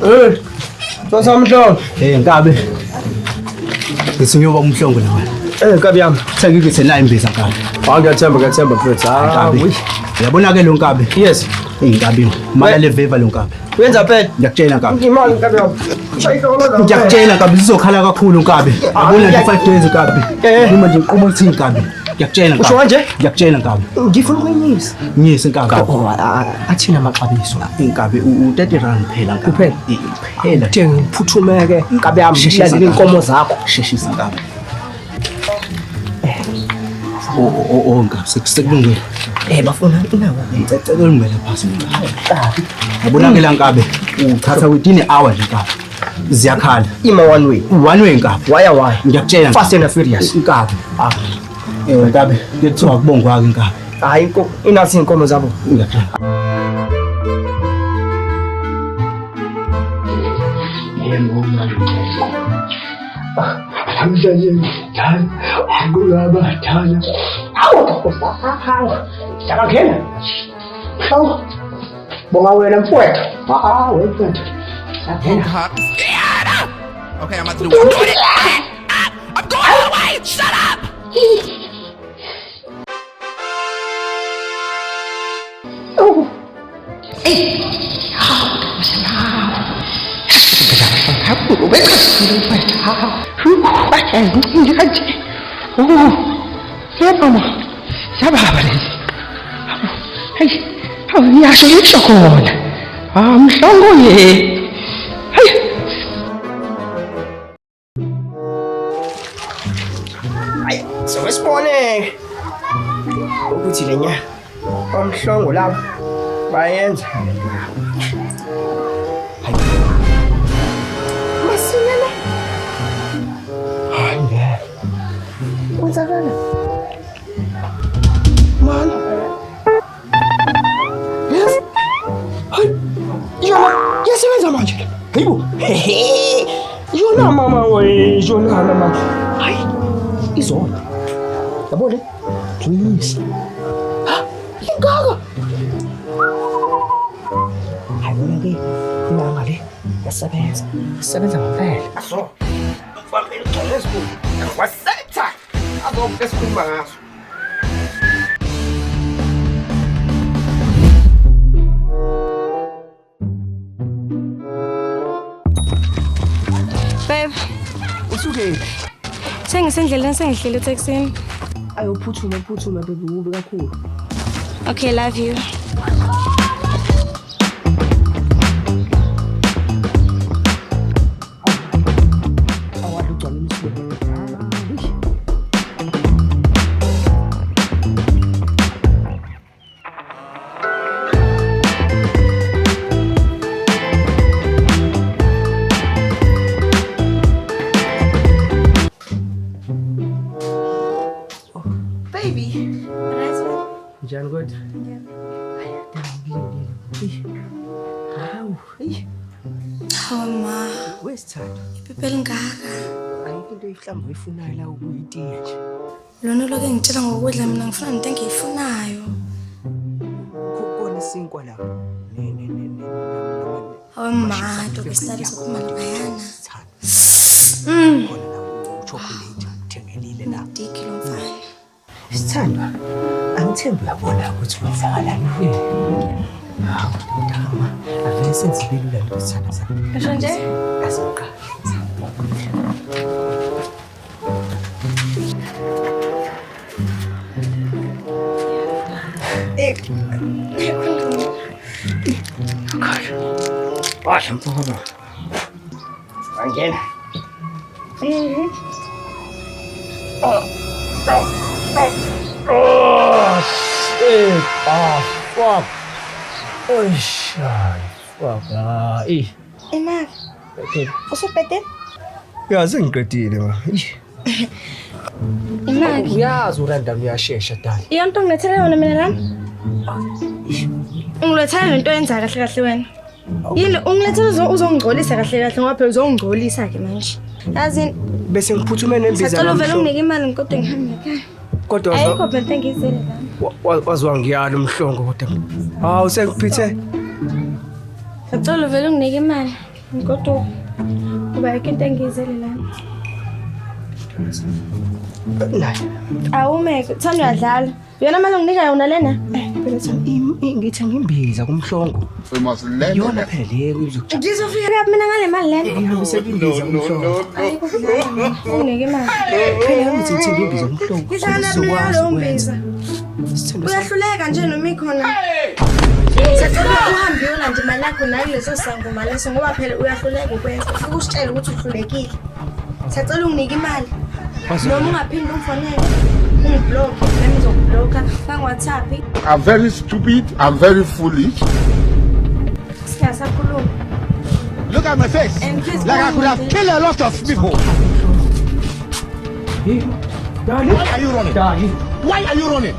Eh. Sasa mhlongo. Eh nkabi. Ngithi ngiyoba umhlongo la wena. Eh nkabi yami. Sengikuthe la imbiza nkabi. Hayi ngiyathemba ngiyathemba mfethu. Ah, Nkabi. Uyabona ke lo nkabi? Yes. Inkabi. Mala le veva lo nkabi. Uyenza phela. Ngiyakutshela nkabi. Imali nkabi yami. Shaya ihloko Ngiyakutshela nkabi zizokhala kakhulu nkabi. Yabona nje 5 days nkabi. Eh. Noma nje nquma uthi nkabi. Ngiyakutshela nkabi. Usho kanje? Ngiyakutshela nkabi. Ngifuna ukwenyisa. Nyise nkabi. Oh, athina amaxabiso. Inkabi u-30 rand phela nkabi. Kuphela? Eh, Kuphela. Uthe ngiphuthumeke nkabi yami Sheshisa, ngilandele nkabi. inkomo zakho. Sheshisa nkabi. Oh oh oh nkabi sekulungile. Eh bafuna inawo. Sekulungile phasi nkabi. Nkabi. Yabona ke la nkabi uthatha within an hour nje nkabi. Ziyakhala. Ima one way. One way nkabi. Waya waya. Ngiyakutshela. Fast and furious. Nkabi. Ah. Eh nkabi kuthiwa kubongwa ke nkabi. Hayi inko inazi inkomo zabo. Ngiyakutshela. Namhlanje ngidala akungabadala. Hawu, hawu. Jabangena. Hawu. Bonga wena mfowethu. Ah, wena mfowethu. Jabangena. Okay, I'm about to do it. I'm doing it. I'm going all the way. Shut up. Ngiyasho isho khona. Ah, mhlongo ye. Hey. Hayi, sewesibone ukuthi lenya omhlongo labo bayenza. Hayi. Masinya la. Hayi ngeke. Kwenzakala. Man. Yes. Hayi. Yona iyasebenza manje. Hayibo. Yona mama we, yona mama. Hayi. Izona. Yabo le? Please. Ha, ingaka. Hayi bona ke inanga le yasebenza. Isebenza ngempela. So, mfana igcwele esikhulu. Wasetha. Azokho esikhuluma ngaso. Babe, Usukephi? sengisendleleni sengihleli etekisini. Ayophuthume phuthume baby kubi kakhulu. Okay, love you. Awadla ugcwala umswelo. Baby. Njani kodwa? Hayi, Hawu, eyi, Hawu ma, wesithathu. iphepha elingaka. Ayikho into mhlawumbe oyifunayo la ukuyitiye nje. Lona lokho engitshela ngokudla mina ngifuna into engiyifunayo. Kukhona isinkwa la. Ne ne ne ne. Hawu ma, dobe silale sophuma laphayana. Sithando. Mm. Khona la uchocolate uthengelile la. Diki lo mfana. Sithandwa, angithembi uyabona ukuthi kwenzakalani kuye. Hawu, mntama, avele senze ibe lula nto sithanda sami. Usho nje? Asiqale. Washa mfowethu. Angena. Oh, shit. Ah, fuck. Oh, shit. Fuck. Ah, eh. Imali, Okay. usubhedeni? Ya, sengiqedile ma. Eish. Imali. Uyazi urandom uyashesha dali. Iyo nto ongilethele yona mina lana? Ungilethele lento oyenzayo kahle kahle wena. Yini ungilethele uzongingcolisa kahle kahle ngoba phela uzongingcolisa ke manje. Yazi Bese ngiphuthume nembiza. sacela uvele nomhlo- unginike imali kodwa ngihambe ngekhaya. Kodwa Ayikho phela into engiyizele lana. waziwa ngiyalo umhlongo kodwa. Hawu sengiphithe. Ngicela uvele unginike imali. Ngigoduka. Ngoba ayikho into engiyizele lana. Nayi. Awumeke, Thanda uyadlala. Uyona mali onginika yona lena? Phela Thando, ngithenga imbiza kumhlongo. We must learn. Iyona phela le kuzokuthi Ngizofika kuphi mina ngale mali lena? ihambise imbiza kumhlongo. Ayikho ukudlala mina. Unginike imali. Phela ngithi ngithenga imbiza kumhlongo. Ngihlangana mina nalowo mbiza. Sithando sami. Uyahluleka nje noma ikhona. Sacela uhambe uyolanda imali yakho nayo kuleso sangoma leso ngoba phela uyahluleka ukwenza. Ufike usitshele ukuthi uhlulekile. Sacela unginike imali. Noma ungaphinde ungifonele. Ungiblock, nami ngizokubloka. Bangi-WhatsApp. I'm very stupid. I'm very foolish. Singasakhulumi. Look at my face. And please Like I could have killed a lot of people. Dali. Why are you running? Dali. Why are you running?